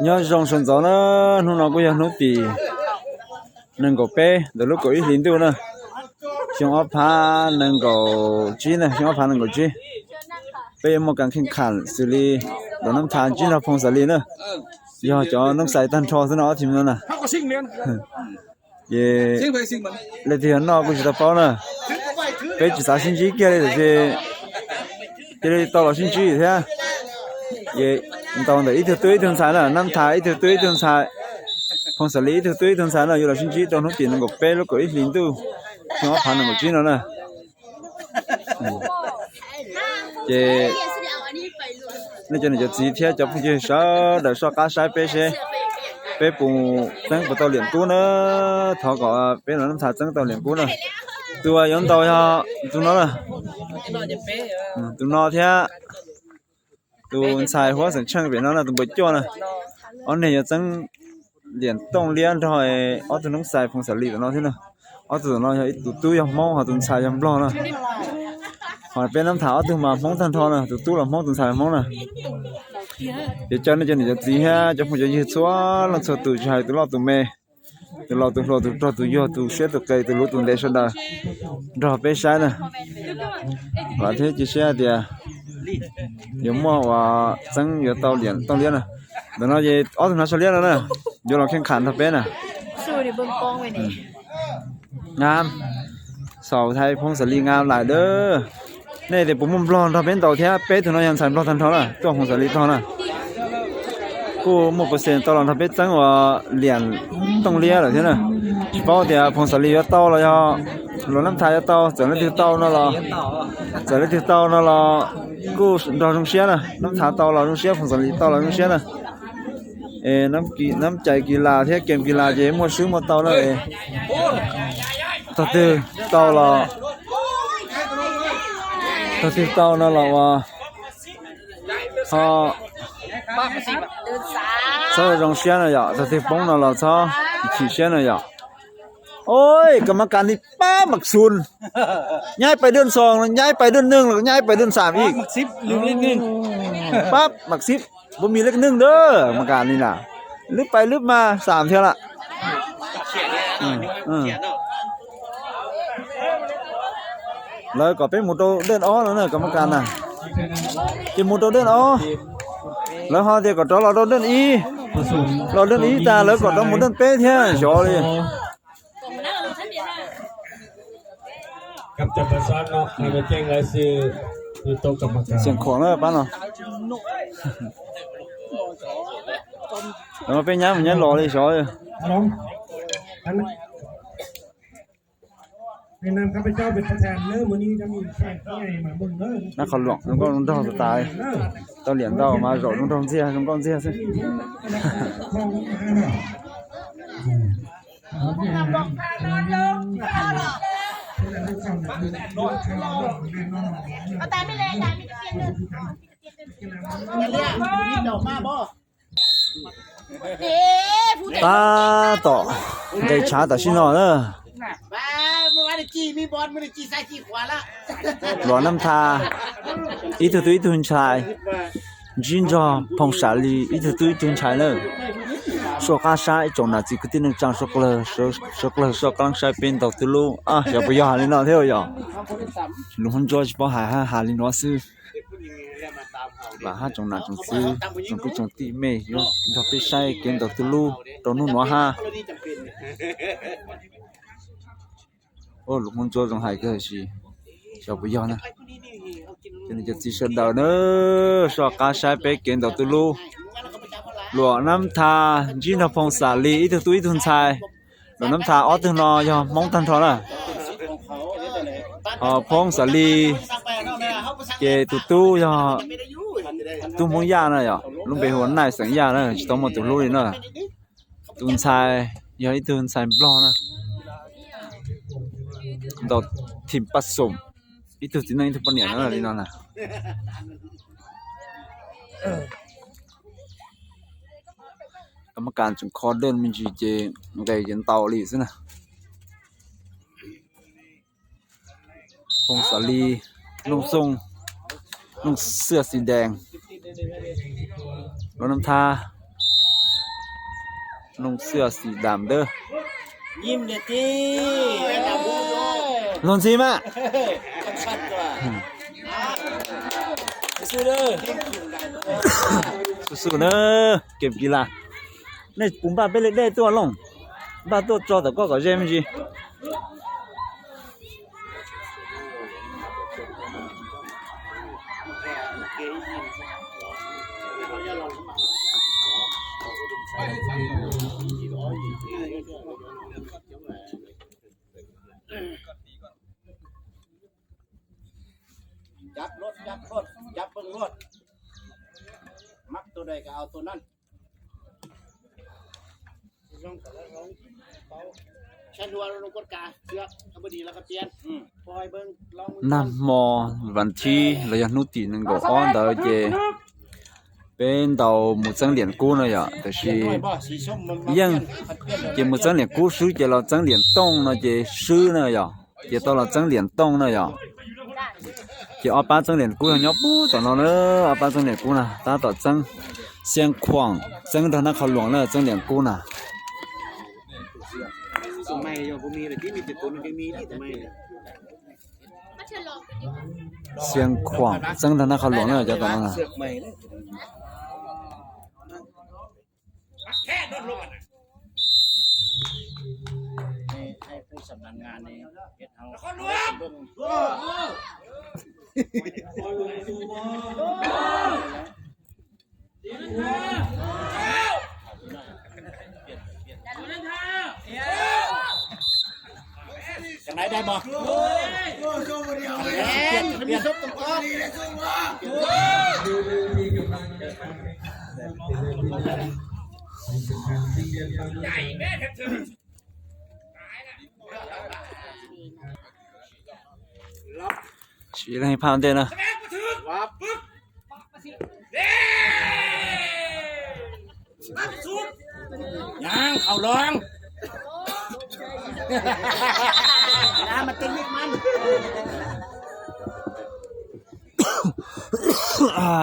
Nyob zoo sawv ntxov na, hnub no kuj yog hnub tim nees nkaum peb ntawm lub kaum ib hlis ntuj na, xyoo ob phav nees nkaum tsib na, xyoo ob phav nees nkaum tsib. Peb yuav muaj kas kheej kham xws li Luam Nab Tha ntsib nrog Phoo Xas Lis na, yog cov noob xais tag nrho xwb no ob tug no na. Ces leej twg yog noj kuj tsis tau paub na. Peb tsis xav sib ntsib kiag li tiam sis cia li tau los sib ntsib thiab. Ces ntaus ntawm ib tug tub ib tug ntxhais na, Nab Tha ib tug tub ib tug ntxhais, Phoo Xas Lis ib tug tub ib tug ntxhais no yuav los sib ntsib rau hnub tim nees nkaum peb lub kaum ib hlis ntuj xyoo ob phav nees nkaum tsib no na. Ces nej cov niam cov txiv thiab cov phooj ywg sawv daws soj qab saib peb seb peb puas txeeb puas tau Liam Kub na. Thov kom peb Luam Nab Tha txeeb tau Liam Kub na. Tus uas yuav ntaus yog tus no na, tus no thiab tus ntxhais huab xeem tsheej pem no na, tus npawg Cuaj na. Ob niag yuav txeeb Liam Tooj Liab nrog ob tug noob xais Phoo Xas Lis tom no thiab na. Ob tug tom no yog ib tus tub yog Hmoob, ho tus ntxhais yog Nplog na. Ho peb Nab Tha ob tug mas Hmoob tag nrho na, tus tub los Hmoob, tus ntxhais los Hmoob na. Ces caw nej cov niam cov txiv thiab cov phooj cov ywg txhua leej txhua tus, tsis hais tus loj tus me, tus laus tus hluas, tus rog tus yuag, tus siab tus qes, tus luv tus ntev sawv daws nrog peb saib na. Vam thiab cia siab tias yuav muaj uas txeeb yuav tau Liam Tooj Liab na. Ntawm no ces ob tug hnav tsho liab no na, yuav los kheej kham nrog peb na. Ngam, xaus thaiv Phoo Xas Lis ngam lais dawb. Nej tias puas muaj Nplog nrog peb ntaus thiab, peb tug no yog ntxhais Nplog tag nrho na, tuaj Phoo Xas Lis tog na. Kuj muaj pes xees tau los nrog peb txeeb uas Liam Tooj Liab lawm thiab na. Tsis paub tias Phoo Xas Lis yuav tau los yog Luam Nab Tha yuav tau, txawm leej twg tau no los, txawm leej twg tau no los kuj nrog zoo siab na, Nab Tha tau los zoo siab, Phoo Xas Lis tau los zoo siab na. Nab cais kis las thiab kem kis las ces muaj swb muaj tau na. Tog twg tau los, tog twg tau no los uas ho txhob zoo siab no yom, tog twg poob no los txhob chim siab no yom. Ôi, kamma kas ni pab mak xun. Nyaib pais dej xoos, nyaib pais dej neeg, nyaib pais dej xam ib. Pab mak xib, puas mis lej neeg dawb mas kas ni na. Lwb pais lwb mas xam thiab lawm. Lawv kom peb mus rau dej ob no na, kamma kas na. Ces mus rau dej ob. Lawv ho tias kom rov los rau dej ib. Los dej ib tas lawv kom rov mus dej peb thiab xyov li. Xiam khuam na pab no. Peb nyab mus nyab los li xyov. Nab qhov luam zoo nkauj zoo nraug tas tas. Tau Liam ntau mas zaum zoo nraug ntxiag zoo nkauj ntxiag xwb. Tab tom nqes tshav tam sim no na. Luam Nab Tha ib tug tub ib tug ntxhais ntsib nrog Phoo Sam Lis ib tug tub ib tug ntxhais na. Soj qab saib ib tsoom nam txiv kwv tij neej tsaa sawv dlawg soj qab saib peb ntaus tub lub, xyov puas yog has li no thiab yom. Lus Hmoob Ntsuab tsis paub hais, has li no xwb. Vam hab tsoom nam tsoom txiv tsoom kwv tsoom tij mej yuav nrog peb saib kev ntaus tub lub rau hnub nuav hab. Lus Hmoob Ntsuab zoo hais kawg, xyov puas yog na. Cov niam cov txiv sawv daws na, soj qab saib peb kev ntaus tub lub. Luam Nab Tha ntsib nrog Phoo Sam Lis ib tug tub ib tug ntxhais. Luam Nab Tha ob tug no yog Hmoob tag nrho na. Ho Phoo Sam Lis ces tus tub yog tub Hmoob Yaj na yom, lub npe hu ua Naij xeem Yaj na, tsis tau muaj tus hlub li na. Tus ntxhais yog ib tug ntxhais Nplog na, ntaus thim paj xoom, ib tug txiv neej ib tug poj niam na li no na. Kab mab kas tseem kho dej me ntsis ces nqes ces ntaus li xwb na. Phoo Sam Lis, Looj Xooj, Looj Xwj Xis Dees, Luam Nab Tha, Noo xwb xim dam ntawd. Luag ntxhi mas. Xub xub na, kem kis las. Nej puas npaj peb li dej tuaj Looj? Npaj tuaj tso tom koj kom ze me ntsis. Cab luaj, cab luaj, cab pheej luaj. Mab tus dais kom au tus nab. Nag hmo vas thib los yog hnub tim nees nkaum ob ntawd ces peb ntaus mus txeeb liam kub no yom, tiam sis yeej ces mus txeeb liam kub swb ces los txeeb liam tooj no ces swb na yom, ces tau los txeeb liam tooj na yom. Ces ob pab txeeb liam kub yog nyob puag tom no na, ob pab txeeb liam kub na tab tom txeeb. Xia Khuam txeeb nrog Nab Qhov Luam na txeeb liam kub na. Xia Khuam txeeb nrog Nab Qhov Luam na cov tom no na. Siv ib leeg ib phaj ua ntej na.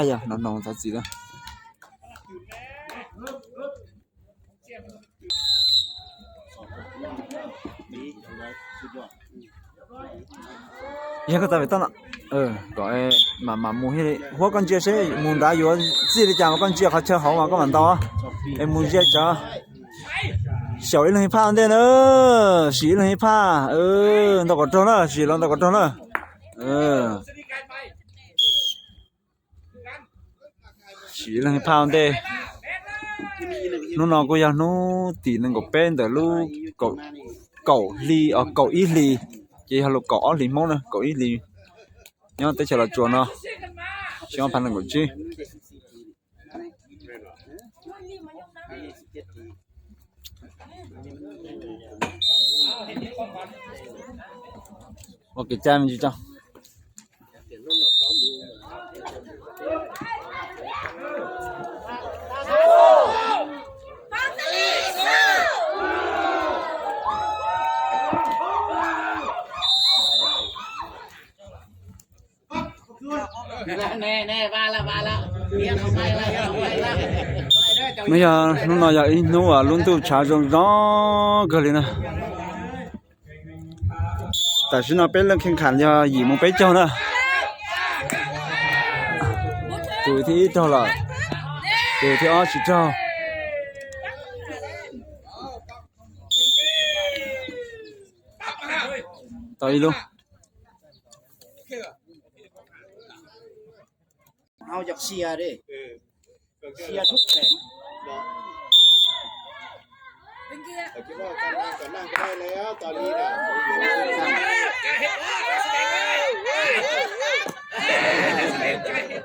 Yog no no thov txim na. Yog koj tau pem toj no, kom mam mam mus thiaj li. Huab koj ntsia seb mus nrad yuav txij li cas mas koj ntsia qhov chaw hauv mas koj mam ntaus. Es mus ze tsawv. Xyaum ib leeg ib phaj ua ntej na. Siv ib leeg ib phaj. Ntaus kom raug na, siv los ntaus kom raug na. Siv ib leeg ib phaj ua ntej. Hnub no kuj yog hnub tim nees nkaum peb ntawm lub kaum hli, kaum ib hlis, ces yog lub kaum ob hlis Hmoob na, kaum ib hlis nyob teb chaws Los Tsuas no, xyoo ob phav nees nkaum tsib. Ua kev cai me ntsis tso. Hnub yog, hnub no yog ib hnub uas lub ntuj tshav zoo zoo kawg li na. Tam sim no peb leej kheej kham yog yim mus peb caug na. Tus thib ib raug lawm, tus thib ob tsis raug. Tau ib lub.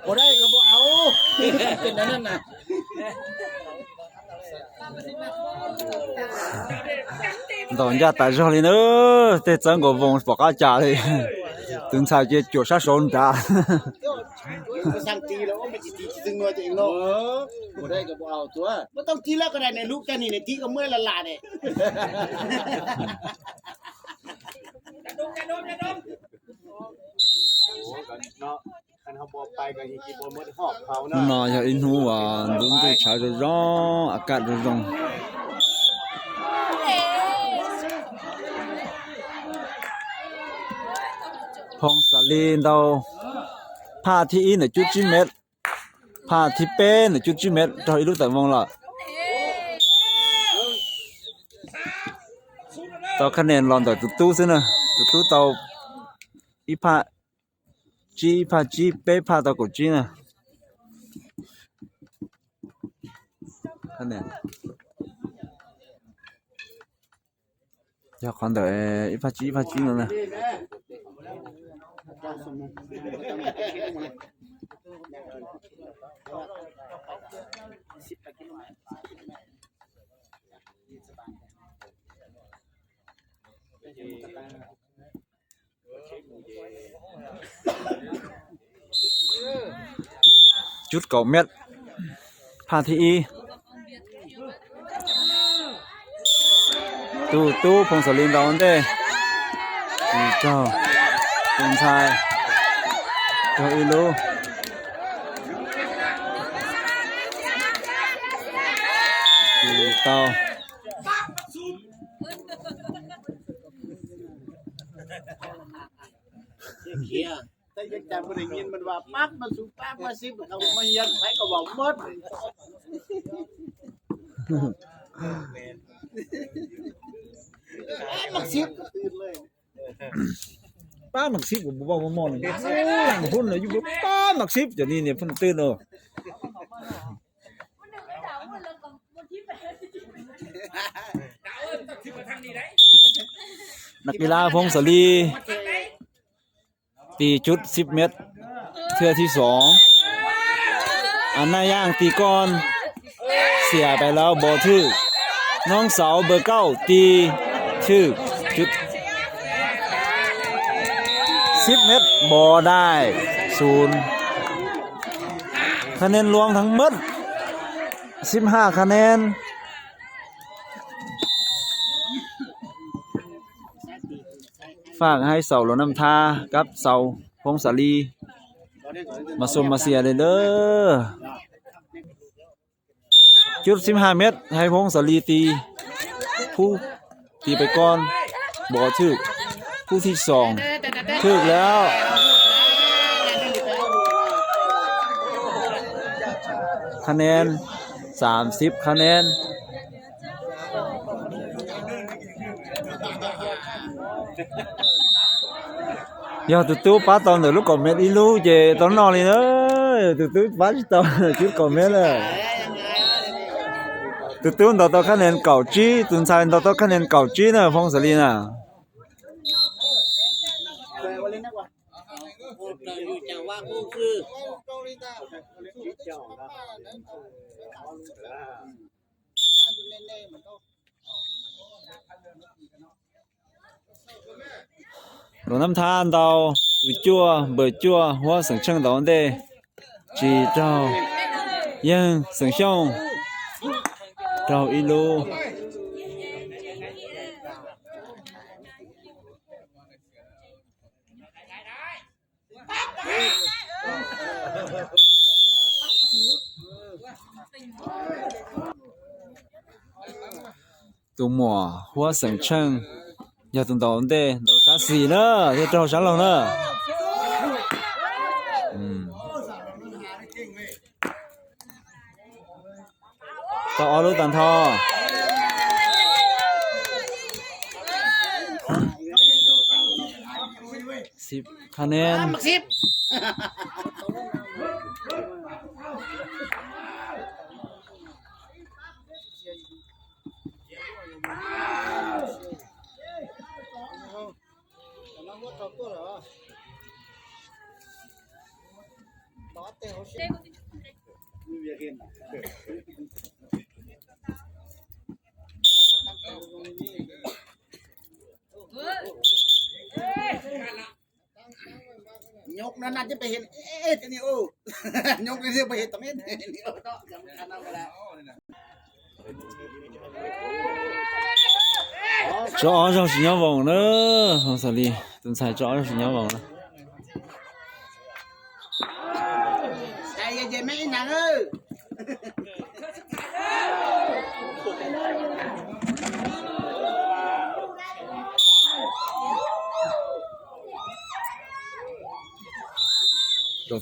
Ua dai koj puas au? Ntaus ncaj tas zog li na, tej txawb nkaus voos pom qab cas li. Tus ntxhais cia cuam sab saud nrad. Hnub no yog ib hnub uas lub ntuj tshav zoo zoo, a kaj zoo zoo. Phoo Xav Lis ntaus phaj thib ib ntawm cuj tsib mev, phaj thib peb ntawm cuj tsib mev raug ib lub tawm voos lawm. Tau khab nes los ntawm tus tub xwb na, tus tub tau ib phaj tsib, ib phaj tsib, peb phaj tau kaum tsib na. Yog qhov ntawm ib phaj tsib, ib phaj tsib no na. Cuj kaum mev, phaj thib ib. Tus tub Phoo Xav Lis ntaus ua ntej, tsis raug, tus ntxhais raug ib lub, tsis tau. Pab mam xib kuv, pab mam xib cov ni niam phooj twg no.นักกีฬา Phong Sali ตีชุดสิบเมตร เทือกที่สอง อันหน้าย่างตีก่อน เสียไปแล้ว บ่ถืก น้องสาวเบอร์เก้า ตีถืก จุด สิบเมตร บ่ได้ ศูนย์ คะแนนรวมทั้งหมด สิบห้า คะแนน Phaj hais saum Luam Naj Thab kab saum Phoob Xav Lis mas xu mas xias li lawm. Cuj sib haj mev hais Phoob Xav Lis tis, phub tis pes koj, bov thwj, phub thij xoom, thwj lawm. Ka nen, sam sib ka nen. Yog tus tub pab tau ntawm lub kaum mev ib lub ces tau noj li na. Tus tub pab tsis tau cuj kaum mev na. Tus tub ntaus tau ka nen kaum tsib, tus ntxhais ntaus tau ka nen kaum tsib na, Phoob Xav Lis na. Luam Naj Thab ntaus tus cuaj, npawm cuaj, Huab Xeem Tsheej ntaus ua ntej, tsis raug, yeej Xeem Xyooj raug ib lub. Tus muam Huab Xeem Tsheej yog tus ntaus ntej, ntaus sab xis na, thiaj raug sab laug na. Tau ob lub tag nrho. Sib ka nen. Tso ob zaug tsis nyob voos na, Phoob Xav Lis tus ntxhais tso ob zaug tsis nyob voos na.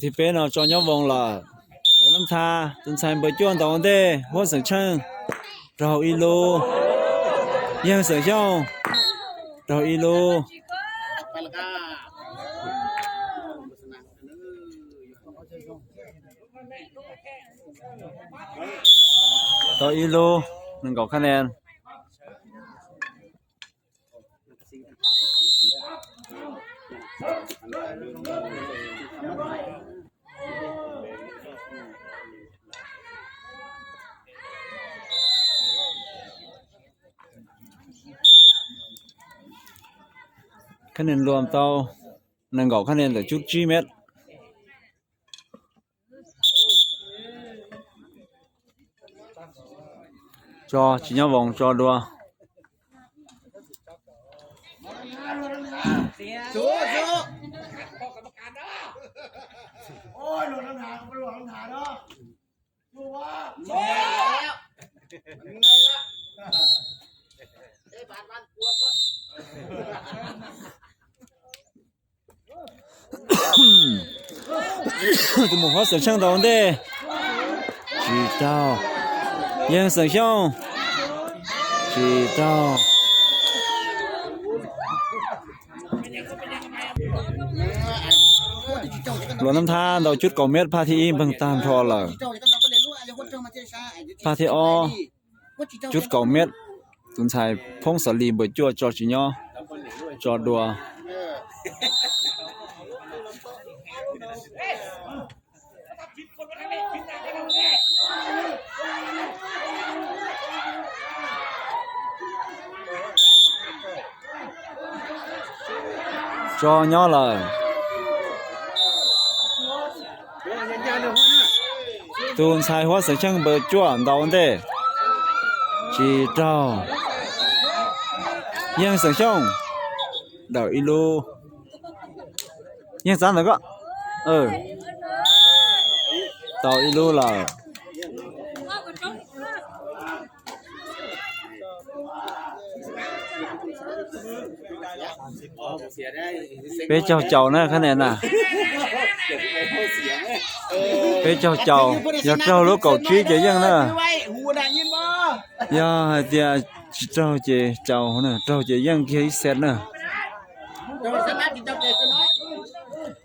Thib peb no tso nyob Voos lawm. Nab Tha, tus ntxhais npawg cuaj ntaus ua ntej, Huab Xeem Tsheej raug ib lub, Yeej Xeem Xyooj raug ib lub. Tau ib lub, nees nkaum khab nen. Khab nen luam tau nees nkaum khab nen ntawm cub tsib mev. Tso tsis nyob Voos tso dua. Tus mus Huab Xeem Tsheej ntaus ua ntej, tsis raug. Yeej Xeem Xyooj, tsis raug. Luam Nab Tha ntaus cub kaum mev phaj thib ib npeeg tag nrho lawm. Phaj thib ob cub kaum mev, tus ntxhais Phoob Xav Lis npawg cuaj tso tsis nyob, tso dua. Tso nyob lawm. Tus ntxhais Huab Xeem Tsheej npawg cuaj ntaus ua ntej, tsis raug. Yeej Xeem Xyooj, dawm ib lub. Yeej txav ntawm ko. Tau ib lub lawm. Peb caug caum na khab nen na. Peb caug caum, yog raug lub kaum tsib ces yeej na. Yog hais tias tsis raug ces caum na, raug ces yeej kiag ib set na.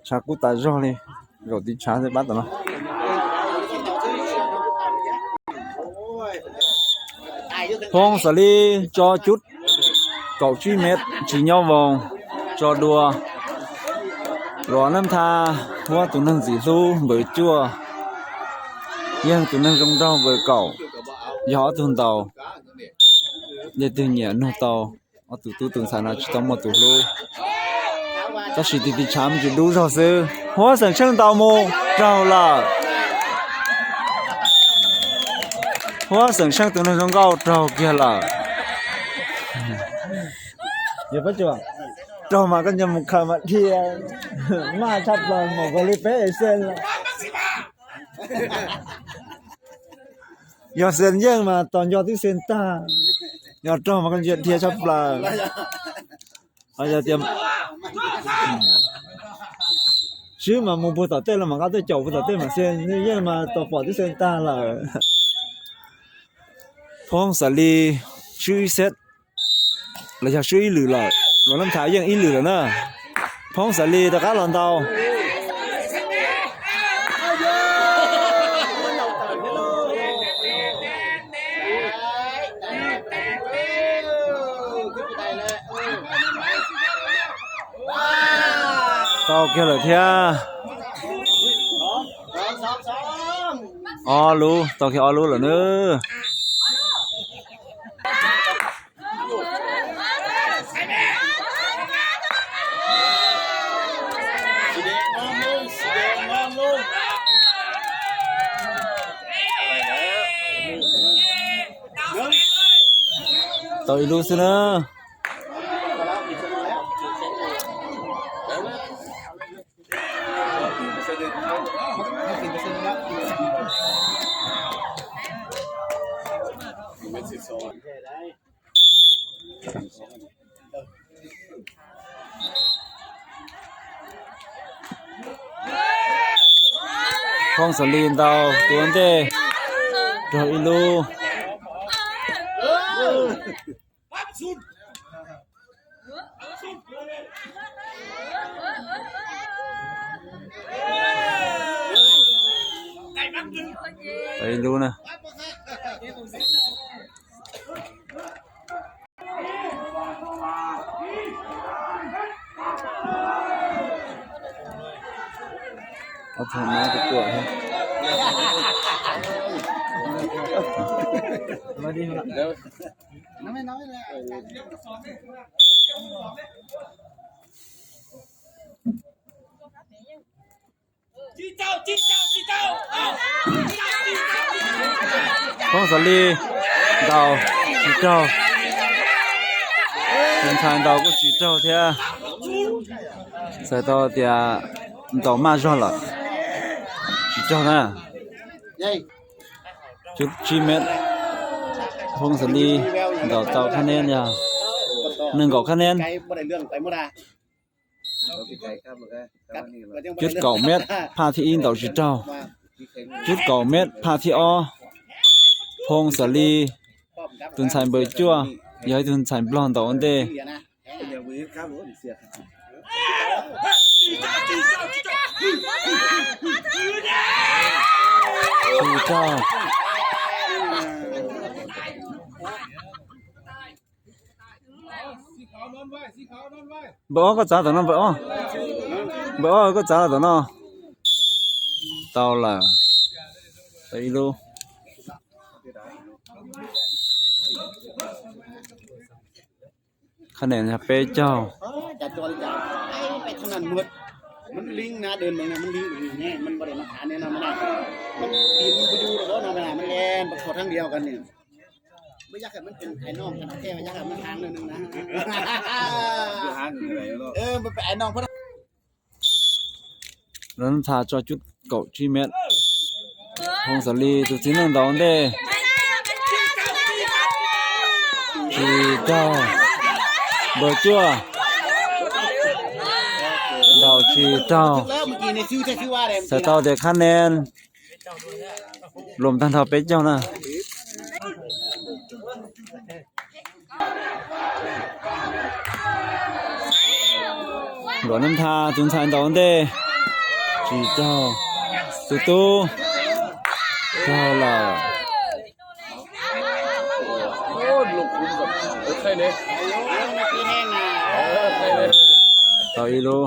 Tshav kub tas zog li, zaum tiv tshav pab tom no. Phoob Xav Lis tso cub kaum tsib mev tsis nyob Voos, tso dua. Luam Nab Tha, Huab tus neeg ntxim hlub npawg cuaj, Yeej tus neeg zoo nraug npawg kaum, yog ob tug ntaus. Leej twg nyiam nug tau, ob tug tub tus ntxhais no tsis tau muaj tus hlub. Tab sis tiv tiv tshav me ntsis dub zog xwb. Huab Xeem Tsheej ntaus mus raug lawm. Huab Xeem Tsheej tus neeg zoo nkauj raug kiag lawm. Raug mas koj nco mus khaws mas dhia, maj tshaj plaws mus kawg li peb es xees. Yog xees yeej mas tos nco twb xees tag, yog raug mas koj ntsia dhia tshaj plaws. Yog tias swb mas mus puag tom tej los mas qab tej caum puag tom tej mas xees yeej mas tos pom twb xees tag lawm. Phoob Xav Lis swb ib xees los yog swb ib lwm lawm, Luam Nab Tha yeej ib lwm lawm na. Phoob Xav Lis rov qab los ntaus. Tau kiag lawm thiab. Ob lub, tau kiag ob lub lawm nawb. Tau ib lub xwb na. Phoo Xas Lis ntaus tus ua ntej, raug ib lub. Ib lub na. Phoo Xas Lis ntaus tsis raug, tus ntxhais ntaus kuj tsis raug thiab. Txhais tau tias ntaus maj zog lawm, tsis raug na. Cuj tsib mev, Phoo Xas Lis ntaus tau khab neb yog nees nkaum khab neb. Cuj kaum mev, phaj thib ib ntaus tsis raug. Cuj kaum mev, phaj thib ob, Phoo Xas Lis, tus ntxhais npawg cuaj, yog ib tug ntxhais nplog ntaus ua ntej. Tsis raug. Npawg ob koj txav tom no, npawg ob, npawg ob koj txav los tom no. Tau lawm, tau ib lub. Khab neb yog peb caug. Lawv nab tha tso cuj kaum tsib mev. Phoo Xas Lis tus txiv neej ntaus ua ntej. Tsis raug. Npawg cuaj ntaus tsis raug. Txhais tau tias khab neb luam tag nrho peb caug na. Luam nab tha tus ntxhais ntaus ua ntej. Tsis raug. Tus tub raug lawm. Tau ib lub.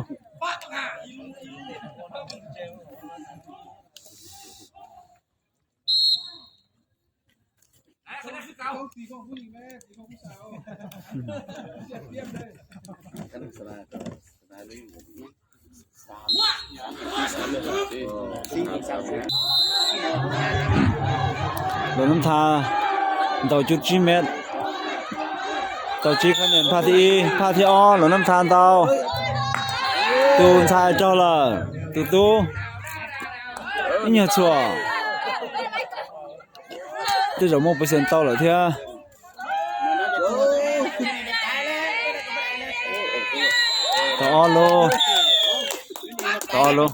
Luam nab tha ntaus cuj tsib mev, tau tsib khab neb, phaj thib ib, phaj thib ob luam nab tha ntaus. Tus ntxhais raug lawm, tus tub ib nyuag txhuam. Tej zaum muaj pes xees tau lawm thiab. Tau ob lub. Tau ob lub.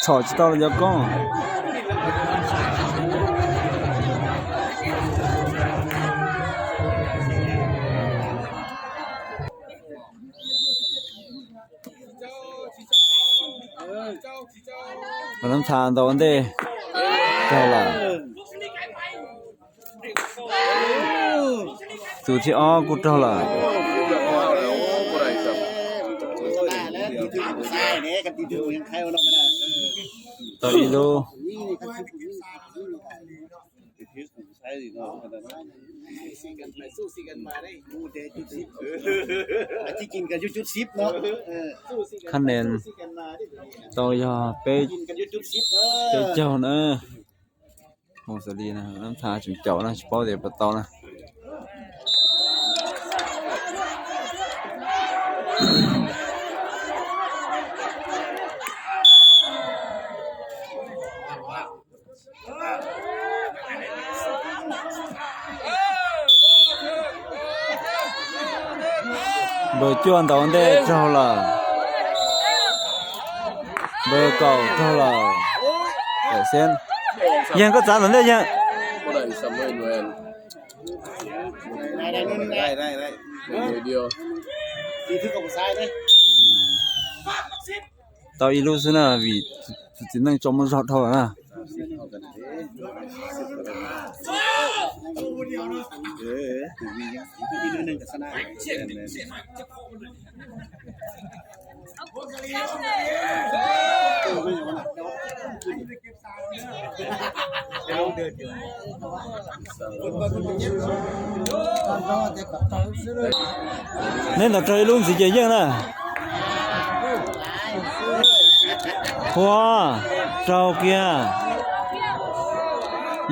Txhom tsis tau los yog koob. Luam nab tha ntaus ua ntej, raug lawm. Tus thib ob kuj raug lawm. Tau ib lub. Khab neb tau yog peb, peb caug na. Phoo Xas Lis na, nab tha tseem caum na, tsis paub tias puas tau na. Npawg cuaj ntaus ua ntej raug lawm. Kaum raug lawm. Yeej, koj txav tom ntej Yeej. Tau ib lub xwb na, vim tus txiv neej tso muaj zog dhau lawm na. Neb ntawm raug ib lub ntxiv ces Yeej na. Huab, raug kiag.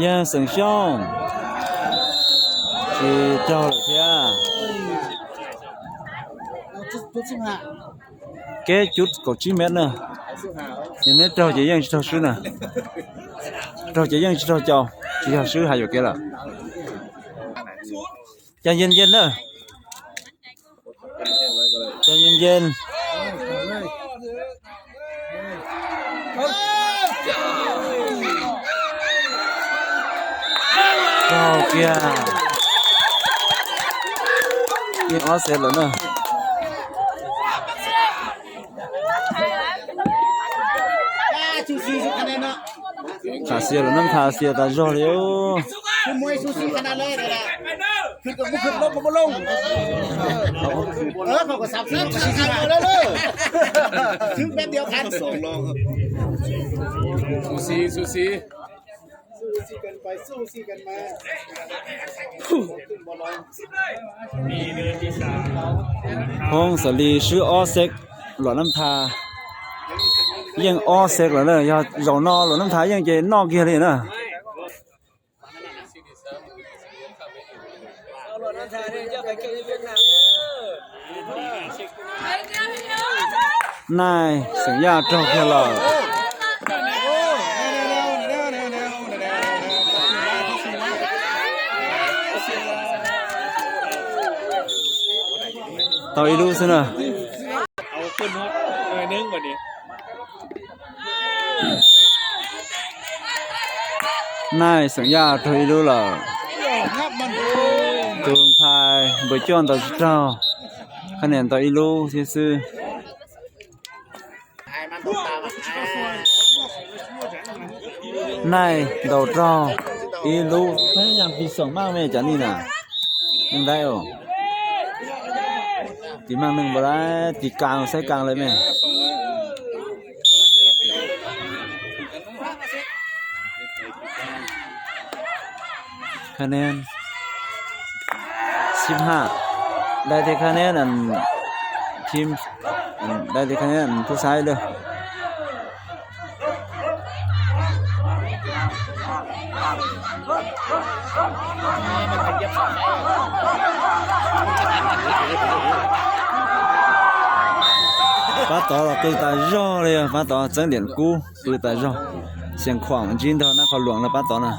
Yeej Xeem Xyooj, tsis raug lawm thiab. Kev cub kaum tsib mev na. Yog neb raug ces yeej tsis raug swb na. Raug ces yeej tsis raug cau, tsis yog swb hais yuam kev lawm. Cas Yeej Yeej na. Cas Yeej Yeej. Raug kiag. Yeej ob xev lawm na. Tham xias lawm na, tham xias tas zog li. Hoob Xav Lis swb ob xev Luam Nab Tha, yeej ob xev lawm na. Yog zaum no Luam Nab Tha yeej ces noj kiag li na. Naij Xeem Yaj raug kiag lawm. Tau ib lub xwb na. Naij Xeem Yaj raug ib lub lawm. Tus ntxhais npawg Cuaj ntaus tsis raug, qhab nias ntaus ib lub thiab xwb. Naij ntaus raug ib lub, peb yam pis xoom maj me cov ni na. Neeg laib, tis maj neeg npaum laib, tis kas saib kas lawm me. Khab neb xib haj, dai thiab khab neb, thib, dai thiab khab neb thub saib lawm. Pab tod los qw tas zog li, pab tod txeeb diam kub qw tas zog. Xias Khuam ntsib ntog nab qhov luam lawm pab tod na.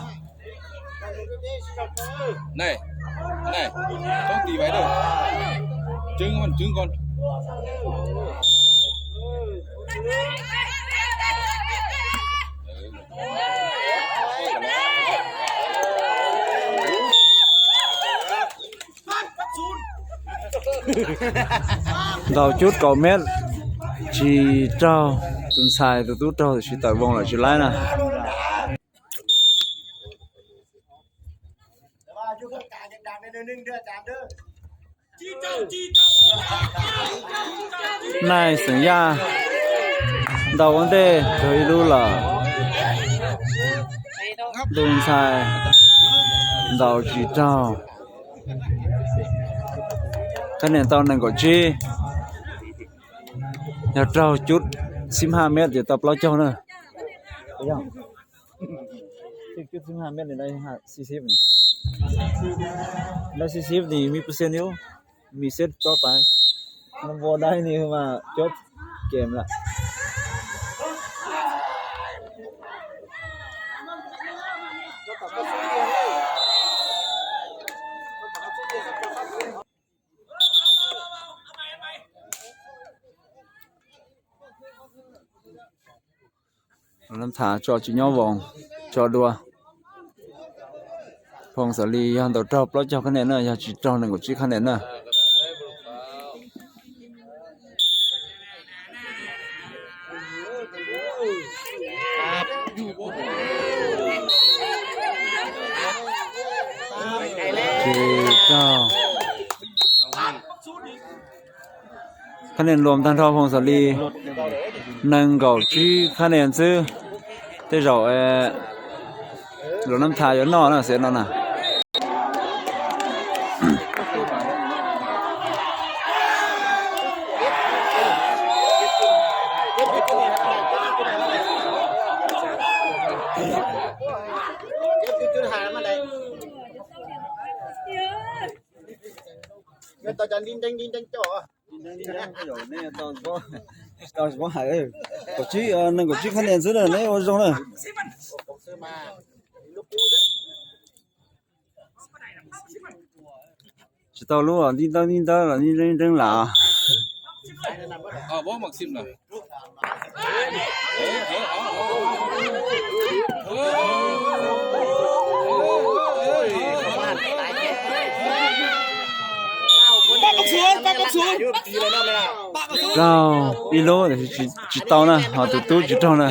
Ntaus cub kaum mev tsis raug, tus ntxhais tus tub raug tiam sis tawm voo lawm tsis laib na. Naij Xeem Yaj ntaus ua ntej raug ib lub lawm. Tus ntxhais ntaus tsis raug. Qhab nias tau nees nkaum tsib, yog raug cub xib haj mev ces tau plaub caug na. Cub xib haj mev, dai xib xib, dai xib xib ni mi pub xeb ni, mi xeb tob pais, no npua dai ni mas cub kem lawm. Nab Tha tso tsis nyob Voos, tso dua. Phoo Xav Lis yog ntaus raug plaub caug khab nias na, yog tsis raug nees nkaum tsib khab nias na. Tsis raug. Khab nias luam tag nrho Phoo Xav Lis nees nkaum tsib khab nias xwb. Tej zaum Luam Nab Tha yuav noj na, xav no na. Kaum tsib, nees nkaum tsib khab nias xwb na, neb ua zoo na. Tsis tau lub nti ntawb nti ntawb los nti nreeb nreeb lam. Raug ib lub, tsis tau na, ho tus tub tsis raug na.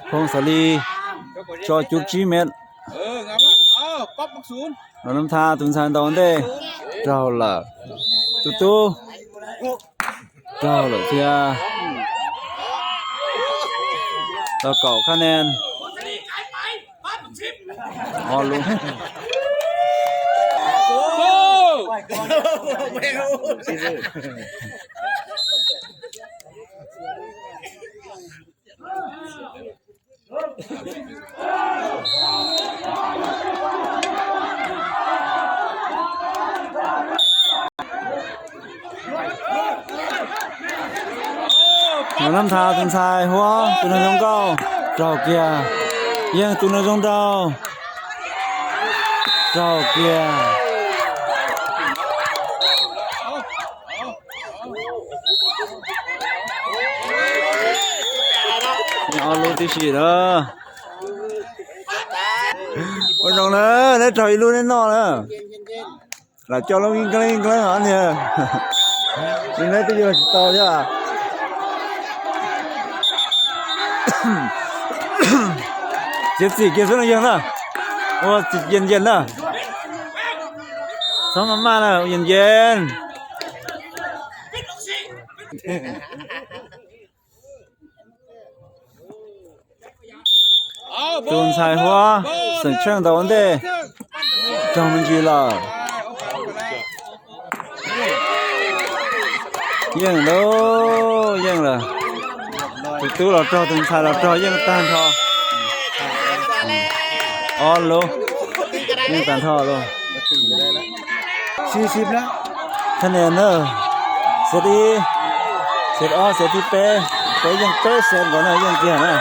Phoo Xav Lis tso cuv tsib mev. Luam Nab Tha tus ntxhais ntaus ua ntej, raug lawm. Tus tub raug lawm thiab. Tau kaum khab nias. Ob lub. Luam Nab Tha tus ntxhais Huab, tus neeg zoo nkauj, raug kiag. Yeej tus neeg zoo nraug, raug kiag. Ob lub tib si lawm. Ua zoo na, neb raug ib lub neb noj na. Lam coj lub nkeeb nkeeb os niag. Neb twb yuav tsis tau thiab. Txiav txim kiag xwb no yog na. Ua yees yees na. Txhob maj maj na, ua yees yees. Tus ntxhais Huab xeem Tsheej ntaus ua ntej, raug me ntsis lawm. Yeej lauj, yeej lawm. Tus tub los raug, tus ntxhais los raug, yeej tag nrho. Ob lub, yeej tag nrho lauj. Khab nias na, xeem ib, xeem ob, xeem thib peb, peb yeej peb xeem nkaus na, yeej kiag na.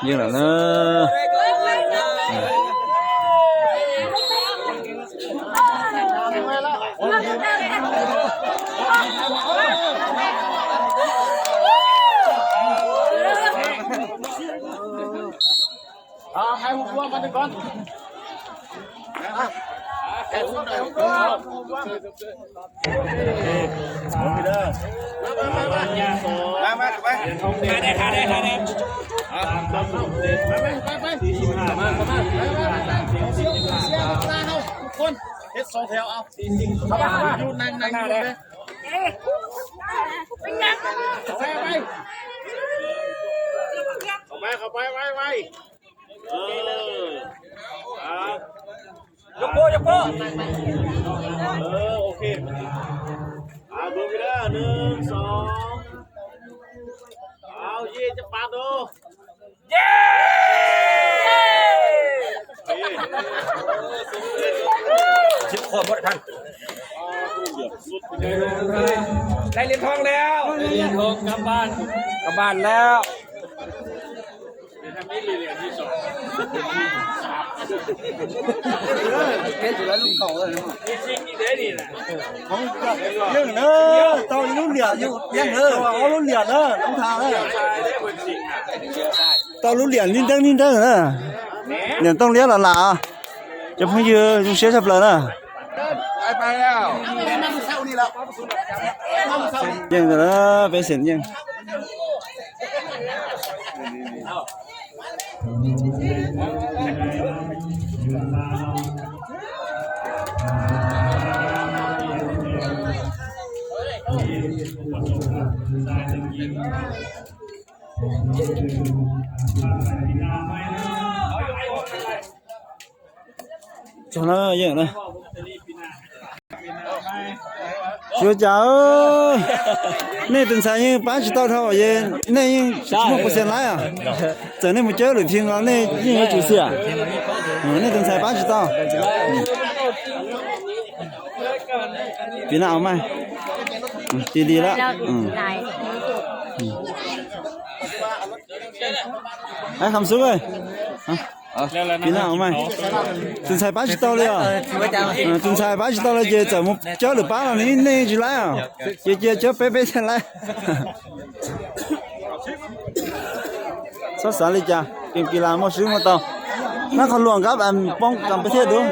Yeej lawm na. ได้เหรียญทองแล้ว ได้เหรียญทองกลับบ้าน กลับบ้านแล้ว Yeej na, tau ib lub liam, yeej na, tau ob lub liam na, ntawm tha na. Tau lub liam nij nteeb nij nteeb na. Liam tooj liab los lam. Cov phooj ywg zoo siab tshaj plaws na. Yeej, peb xeem yeej. Tso na, yeej na. Tsis ua cas, nej tus ntxhais yeej pab tsis tau dhau, nej yeej tsis muaj pos xias laib os. Txawm nej mus cawb lwm team los nej yeej yuav tsum xiam. Nej tus ntxhais pab tsis tau. Piv na au mai. Ti ti lawm. Ai kham xub, piv na au mai. Tus ntxhais pab tsis tau li os. Tus ntxhais pab tsis tau li ces txawm mus cawb lwm pab los nej yeej tsis laib os. Cia cia cawb peb peb thiaj laib. Txhob xav li cas, kev kis las muaj swb muaj tau. Nab qhov luam nkab poob kam peb thiaj dub.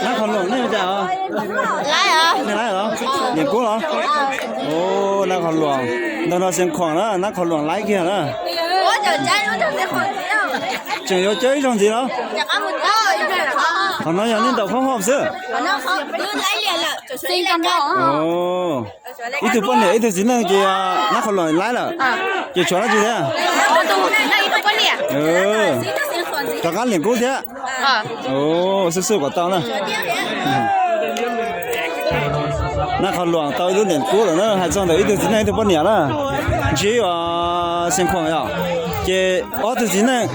Nab qhov luam nej ua cas os? Laib os. Liam kub los? Nab qhov luam. Ntawm no Xeev Khuam na, nab qhov luam laib kiag na. Tseem yuav cawb ib zaug ntxiv los? Qhov no yog nej ntaus khoob hom xwb. Ib tug poj niam ib tug txiv neej ces nab qhov luam laib lawm. Ces tshuav dab tsi thiab? Rov qab liam kub thiab. Xub xub kom tau na. Nab qhov luam tau ib lub liam kub lawm na, hais txog ntawm ib tug txiv neej ib tug poj niam na. Ntsib Xeev Khuam yom, ces ob tug txiv neej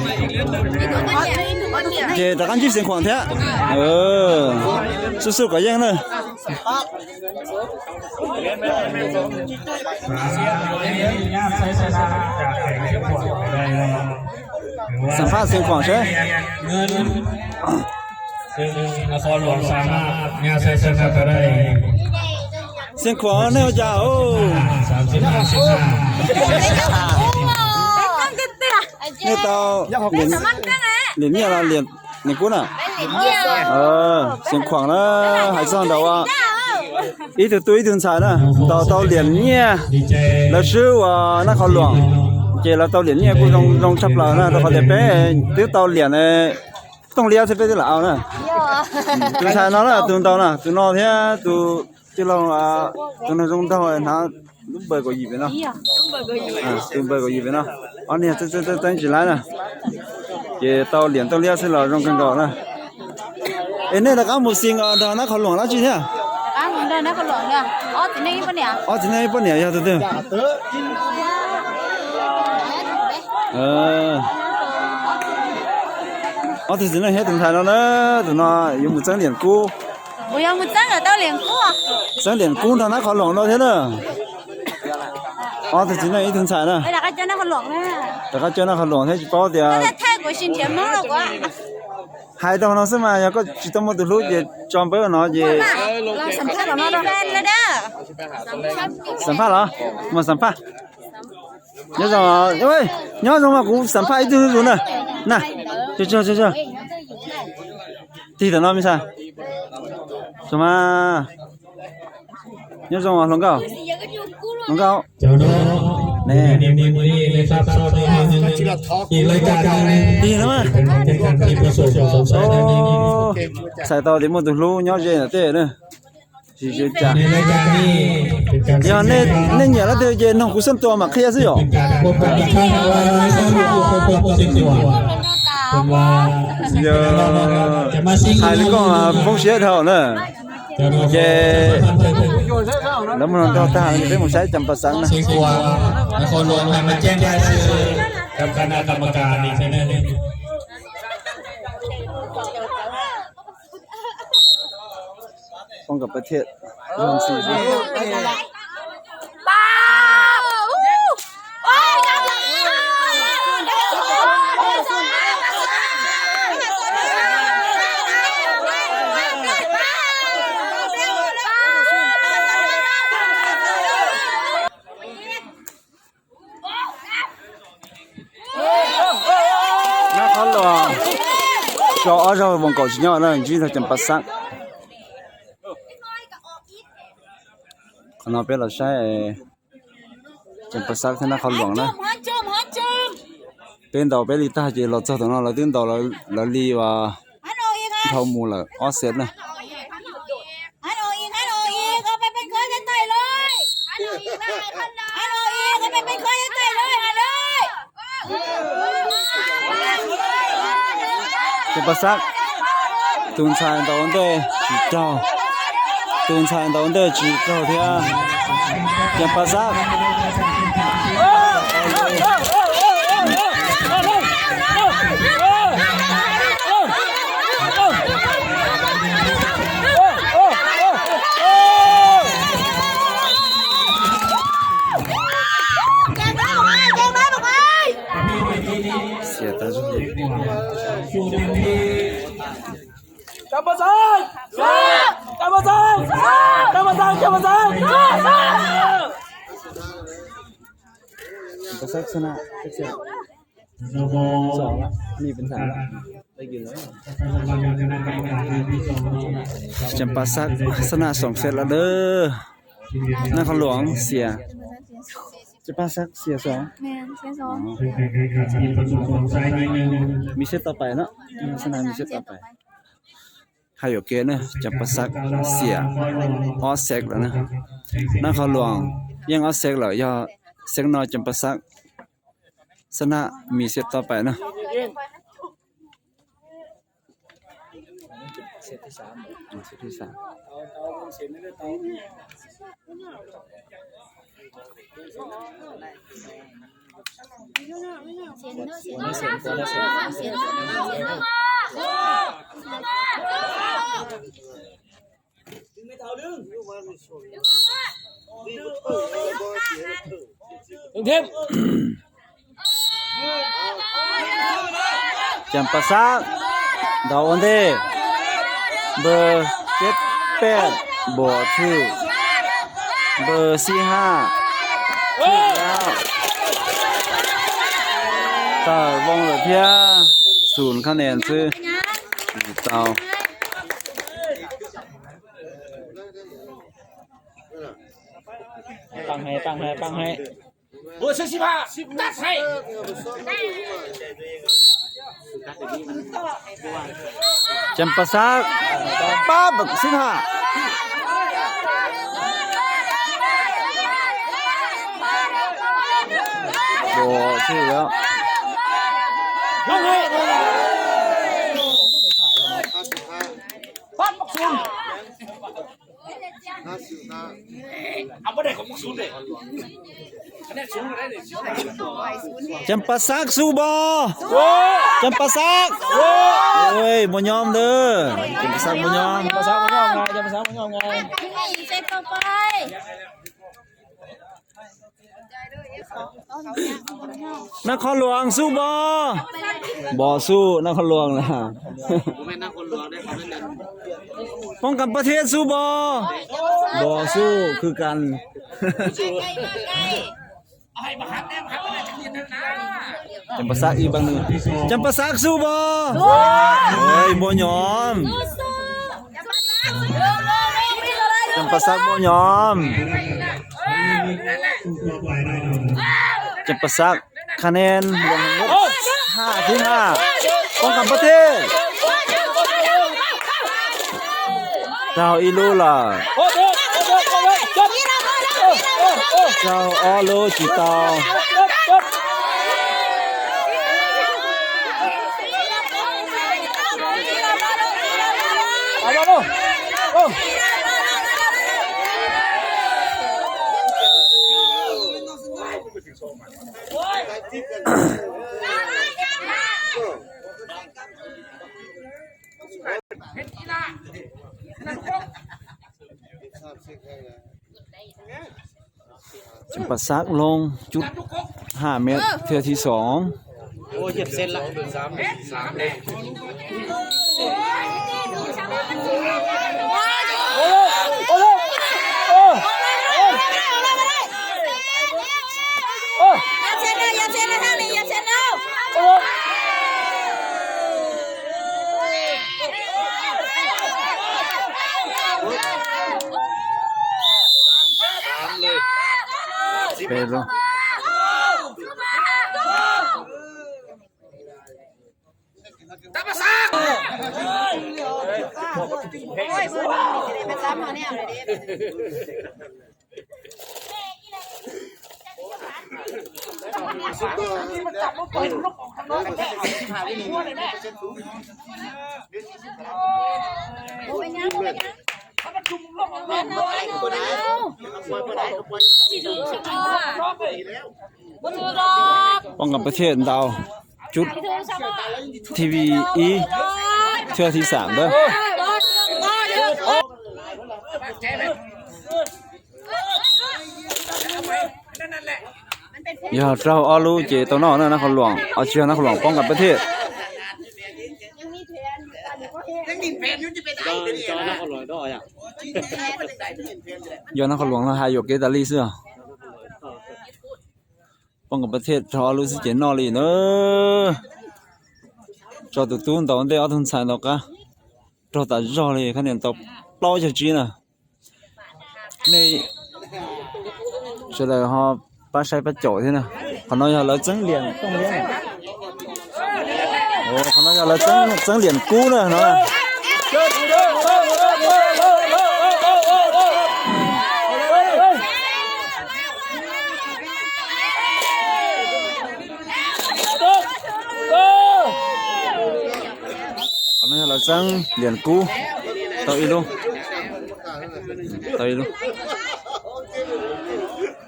ces rov qab ntsib Xeev Khuam thiab. Xub xub kom yeej na. Xam phaj Xeev Khuam seb. Xeev Khuam nej ua cas? Nej tau liam nyiaj los liam kub na? Xeev Khuam na, hais txog ntawm ib tug tub ib tug ntxhais na, ntaus tau liam nyiaj, lawv swb uas nab qhov luam, ces lawv tau liam nyiaj kuj zoo zoo tshaj plaws na, rau qhov tias peb twb tau liam tooj liab thiab peb twb lam au na. Tus ntxhais no na, tus ntaus na, tus no thiab tus tij laug, tus neeg zoo nraug hnav lub npawg kaum yim pem no, tus npawg kaum yim pem no, ob niag txeeb txeeb tsis laib na, ces tau liam tooj liab xwb los zoo kawg nkaus na. Es nej rov qab mus xis nrog nab qhov luam dab tsi thiab? Ob txiv neej ib poj niam yog tus twg? Ob tug txiv neej thiab tus ntxhais no na, tus no yuav mus txeeb liam kub. Txeeb liam kub nrog nab qhov luam no thiab na. Ob tug txiv neej ib tug ntxhais na. Rov qab cawb nab qhov luam thiab tsis paub tias hais tau no xwb mas yog koj tsis tau muaj tus hlub ces tso npawb no ces. Xam phaj los? Mas xam phaj. Nyob zoo, nyob zoo mas kuv xam phaj ib tug zus na. Na, tig tam no me ntxhais. Nyob zoo hluas nkauj. Hluas nkauj. Tig no mas. Txhais tau tias muaj tus hlub nyob ze ntawm tej na. Tsis zoo cas. Yog nej nyiam leej twg ces noog kuv xab tua mam qhia xwb yom. Yog hais li koj mas poob siab dhau na. Ces lawv mus nrog tag peb mus saib Cam Pas Xav na. Poob kam pab thiaj. Nab Qhov Luam tso ob zaug voos kaum tsis nyob na, ntsib txog Cam Pas Xav. Qhov no peb los saib Cam Pas Xav thiab Nab Qhov Luam na. Peb ntaus peb li tag ces los txog tom no lawv twb ntaus lawv li uas dhau mus lawm ob set na. Cam Pas Xav, tus ntxhais ntaus ua ntej tsis raug, tus ntxhais ntaus ua ntej tsis raug thiab. Cam Pas Xav. Cam Pas Xav, Cam Pas Xav, Cam Pas Xav, Cam Pas Xav. Cam Pas Xav xab nam xoom xees lawm na. Nab Qhov Luam xiam. Cam Pas Xav xiam xoom. Mis xees tau pais no, xab nam mis xees tau pais. Hais yuam kev na, Cam Pas Xav xiam ob xees lawm na. Nab Qhov Luam yeej ob xees lawm, yog xees no Cam Pas Xav xab nam mis xees tau pais na. Cam Pas Xav ntaus ua ntej, npawg Ceb Pej npuam thwj, npawg Xib Haj thwj, tawm voo lawm thiab, xum khab nes xwb, tsis tau. Cam Pas Xav pab Xib Haj. Ua txij lawm. Cam Pas Xav xub npo. Cam Pas Xav. Ua nyob ntawd, Cam Pas Xav ua nyob. Nab Qhov Luam xub npo. Npo xub Nab Qhov Luam na. Poob Kam Pab Thiab xub npo. Npo xub khwv kas. Cam Pas Xav ib pab nws. Cam Pas Xav xub npo. Npo nyom. Cam Pas Xav npo nyom. Cam Pas Xav khab nes haj xib haj. Poob Kam Pab Thiab. Raug ib lub lawm. Raug ob lub tsis tau. Ces Paj Xab Looj cub ha mev thiab thib xoom. Poj Nqas Paj Thiaj ntaus cub thib ib thiab thib xam ntawd. Yog raug ob lub ces tau noj na, nab qhov luam, os tsis yog nab qhov luam, Poj Nqas Paj Thiaj. Yog nab qhov luam los hais yuam kev tas li xwb os. Poj Nqas Paj Thiaj raug ob lub xwb ces noj li na. Tso tus tub ntaus ntej ob tug ntxhais ntaus qab, raug tas zog li, khab nias tau plaub caug tsib na. Nej sawv daws ho pab saib pab caum thiab na. Qhov no yog lawv txeeb liam tooj liab. Qhov no yog lawv txeeb liam kub na no. Qhov no yog lawv txeeb liam kub, tau ib lub, tau ib lub.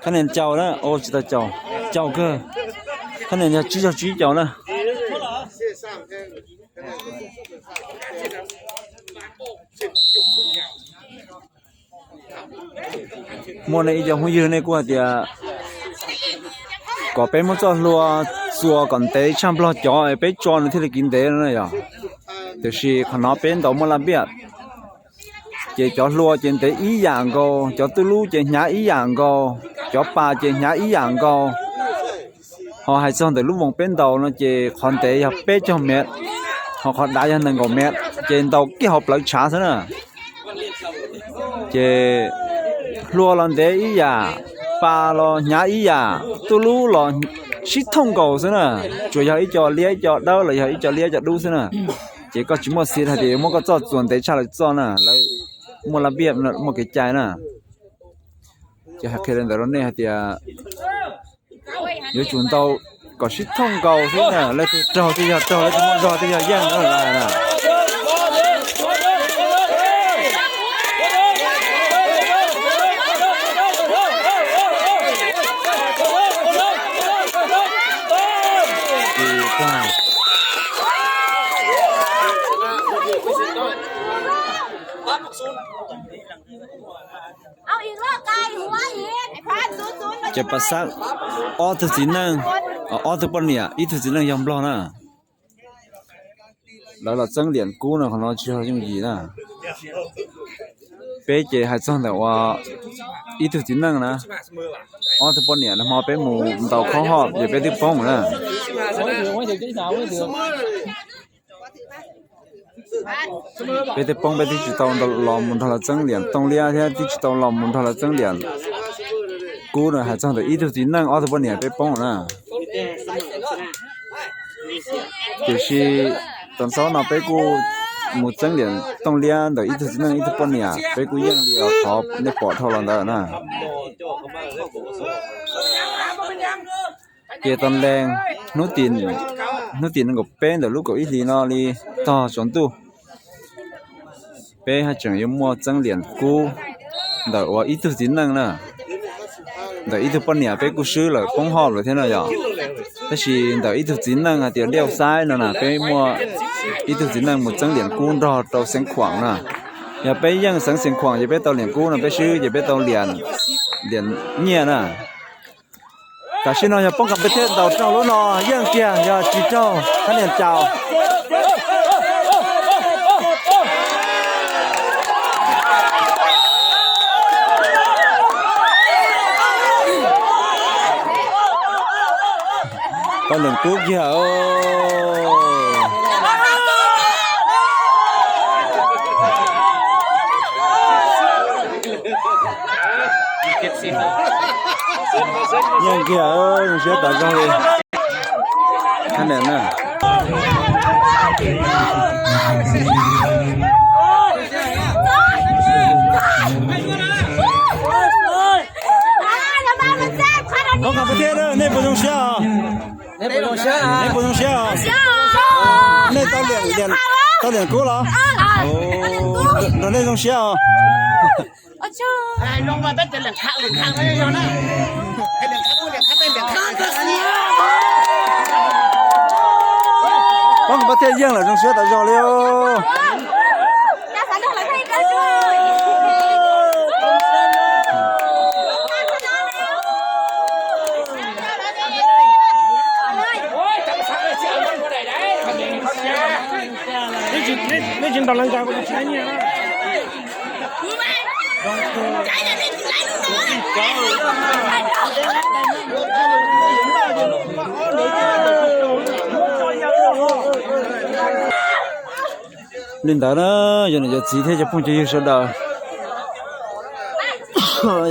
Khab nias caum na, o tsis tau caum, caum kawg. Khab nias yog tsib caug tsib caum na. Muaj nej ib co phooj ywg nej kuj hais tias kom peb muab txoj hlua txuas kom ntev tshaj Nplog cov es peb tso nws thiaj li kiv ntev no na yog. Tiam sis qhov no peb ntaus muaj laj npiaj, ces cov hlua ces ntev ib yam nkaus, cov twj lub ces hnyav ib yam nkaus, cov pas ces hnyav ib yam nkaus. Ho hais txog ntawm lub voos peb ntaus no ces qhov ntev yog peb caug mev, ho qhov dav yog nees nkaum mev, ces ntaus kiag hauv plawv tshav xwb na. Ces hlua los ntev ib yam, pas los hnyav ib yam, twj lub los sib thooj nkaus xwb na. Tsuas yog ib co liab ib co dawb los yog ib co liab ib co dub xwb na. Ces koj tsis muaj xiv hais tias yuav muab koj txoj txuas ntev tshaj lawv txoj na, lawv muaj laj npiaj muaj kev cai na. Ces hais qhia li ntawd rau nej hais tias yuav tsum ntaus kom sib thooj nkaus xwb na, leej twg raug twb yog raug, leej twg muaj zog twb yog yeej na. Ces Paj Xab ob tug txiv neej, ob tug poj niam, ib tug txiv neej yog Nplog na. Lawv los txeeb liam kub no, qhov no tsis yog yooj yim na. Peb ces hais txog ntawm uas ib tug txiv neej na, ob tug poj niam nag hmo peb mus ntaus khob hoj ces peb twb poob na. Peb twb poob, peb twb tsis tau los mus nrog lawv txeeb liam tooj liab thiab twb tsis tau los mus nrog lawv txeeb liam kub na. Hais txog ntawm ib tug txiv neej ob tug poj niam peb poob na. Tiam sis tom ntxaub no peb kuj mus txeeb liam tooj liab ntawm ib tug txiv neej ib tug poj niam, peb kuj yeej li qhov nej pom dhau los ntawd na. Ces tau lees hnub tim, hnub tim nees nkaum peb ntawm lub kaum ib hlis no li tog tsaus ntuj. peb haj tseem yuav muaj txeeb liam kub ntawm ua ib tug txiv neej na. Ntawm ib tug poj niam peb kuj swb lawm poob hoj lawm thiab no yom. Tab sis ntawm ib tug txiv neej hais tias Liaj Xaib no na, peb muaj ib tug txiv neej mus txeeb liam kub nrog rau Xeev Khuam na. Yog peb yeej xeev Xeev Khuam ces peb tau liam kub no, peb swb ces peb tau liam, liam nyiaj na. Tam sim no yog poob kas peb thiaj ntaus raug lub no, yeej kiag yog tsis raug thab niam caus. Tau liam kub kiag. Yeej kiag, zoo siab tas zog li. Thab niam na. Poob kas peb thiaj, nej puas zoo siab os? Nej puas zoo siab os? Nej tau liam, tau liam kub los? Nrog nej zoo siab os. Poob kas peb thiaj yeej lawm, zoo siab tas zog li. Li ntawd na, yog niam cov txiv thiab cov phooj cov ywg sawv daws,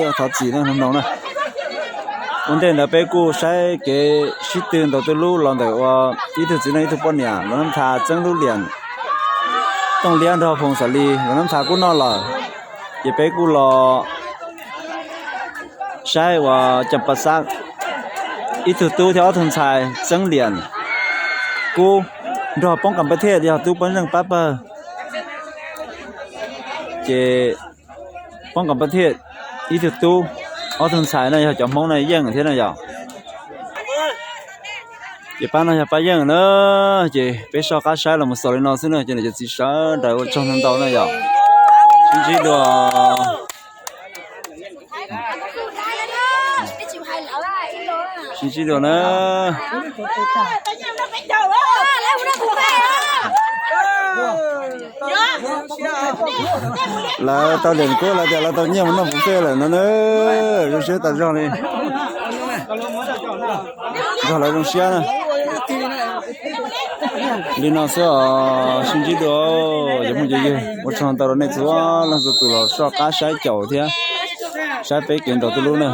yog thov txim no no na. Ua ntej ntawd peb kuj saib kev sib tw ntaus tej lub los ntawm ua ib tug txiv neej ib tug poj niam los nab tha txeeb lub liam tooj liab nrog Phoom Xav Lis los nab tha kub noj lawm. Ces peb kuj los saib uas Cam Pas Xab ib tug tub thiab ob tug ntxhais txeeb liam kub nrog poob kas peb thiaj yog tub pab zeej pab pawg. Ces poob kas peb thiaj ib tug tub ob tug ntxhais no yog cov Hmoob no yeej thiab no yom. Ces pab no yog pab yeej na. Ces peb soj qab saib los mus xaus li no xwb na, ces niam cov txiv sawv daws ua tsaug ntau ntau na yom. Sib ntsib dua. Sib ntsib dua na. Lawv tau liam kub lawm tias lawv tau nyiaj mus noj buffet lawm no na. Zoo siab tas zog li. Nrog lawv zoo siab na. Li no xwb os, sib ntsib dua. Cov phooj cov ywg, ua tsaug ntau rau nej txhua leej txhua tus los soj qab saib caum thiab saib peb kev ntaus tej lub na.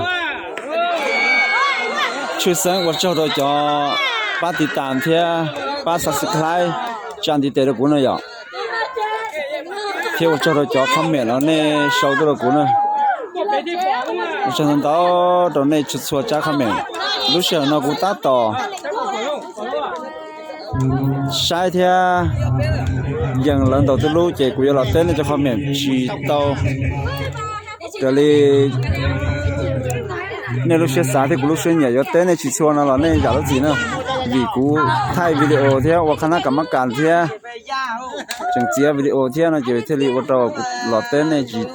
Tshwj xeeb ua tsaug rau cov pab tiv tam thiab pab subscribe tsa ntiv tes rau kuv na yom. Thiab ua tsaug rau cov comment los nej sau tuaj rau kuv na. Ua tsaug ntau ntau rau nej txhua txhua tsab comment. Lub sij hawm no kuv tab tom saib thiab yees lawv ntaus tej lub ces kuv yuav los teb nej cov comment tsis tau raws li nej lub siab xav thiab kuv lub siab nyiam yuav teb nej tsis txhua no los nej zam lub txim na. Vim kuv thaij video thiab ua qhab nab kam mab kas thiab tseem txiav video thiab no ces thiaj li ua rau kuv los teb nej tsis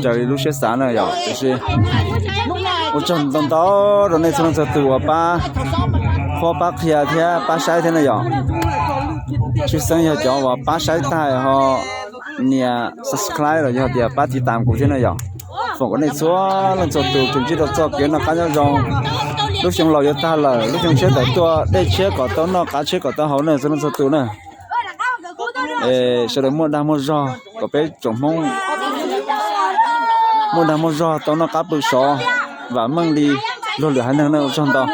raws li lub siab xav na yom. Tiam sis ua tsaug ntau ntau rau nej txhua leej txhua tus uas pab qhuab pab qhia thiab pab saib thiab na yom. Tshwj xeeb yog cov uas pab saib tag ho nias subscribe los yog tias pab tiv tam kuv thiab na yom. Foom kom nej txhua leej txhua tus tseem ntsib rau txoj kev noj qab nyob zoo. Lub xyoo laus yuav tag lawm, lub xyoo tshiab tawm tuaj, dej tshiab kom tau noj, qav tshiab kom tau haus na txhua leej txhua tus na. Sawv daws muaj dag muaj zog kom peb tsoom Hmoob muaj dag muaj zog tau noj qab pw sov, vam meej li luag lwm haiv neeg na. Ua tsaug ntau.